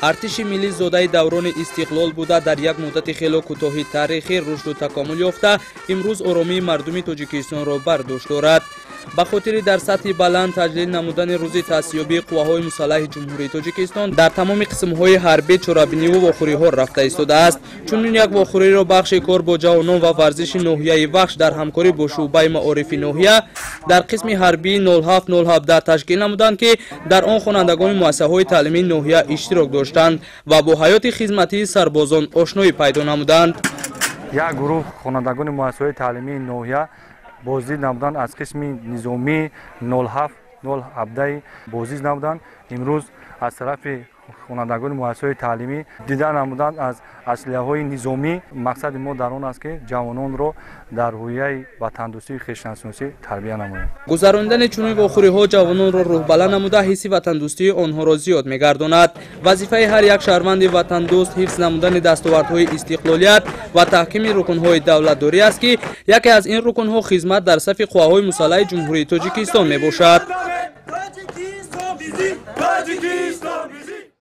Артиши миллӣ зодаи даврони истиқлол буда, дар як муддати хело кӯтоҳи таърихӣ рушду такомул ёфта, имрӯз оромии мардуми Тоҷикистонро бар дӯш дорад. Ба хотири дар сатҳи баланд таҷлил намудани рӯзи таъсисёбии қувваҳои мусаллаҳи Ҷумҳурии Тоҷикистон дар тамоми қисмҳои ҳарбӣ чорабиниву вохӯриҳо рафта истодааст. Чунин як вохӯриро бахши кор бо ҷавонон ва варзиши ноҳияи Вахш дар ҳамкорӣ бо шӯъбаи маорифи ноҳия дар қисми ҳарбии 07-017 ташкил намуданд, ки дар он хонандагони муассисаҳои таълимии ноҳия иштирок доштанд ва бо ҳаёти хизматии сарбозон ошноӣ пайдо намуданд. Як гурӯҳ хонандагони муассисаҳои таълимии ноҳия боздид намуданд аз қисми низомии 07-017 боздид намуданд. Имрӯз аз тарафи хонандагони муассисаҳои таълимӣ дида намуданд аз аслиҳаҳои низомӣ. Мақсади мо дар он аст, ки ҷавононро дар рӯҳияи ватандӯстию хештансиносӣ тарбия намоем. Гузаронидани чунин вохӯриҳо ҷавононро рӯҳбаланд намуда, ҳисси ватандӯстии онҳоро зиёд мегардонад. Вазифаи ҳар як шаҳрванди ватандӯст ҳифз намудани дастовардҳои истиқлолият ва таҳкими рукнҳои давлатдорӣ аст, ки яке аз ин рукнҳо хизмат дар сафи қувваҳои мусаллаҳи Ҷумҳурии Тоҷикистон мебошад.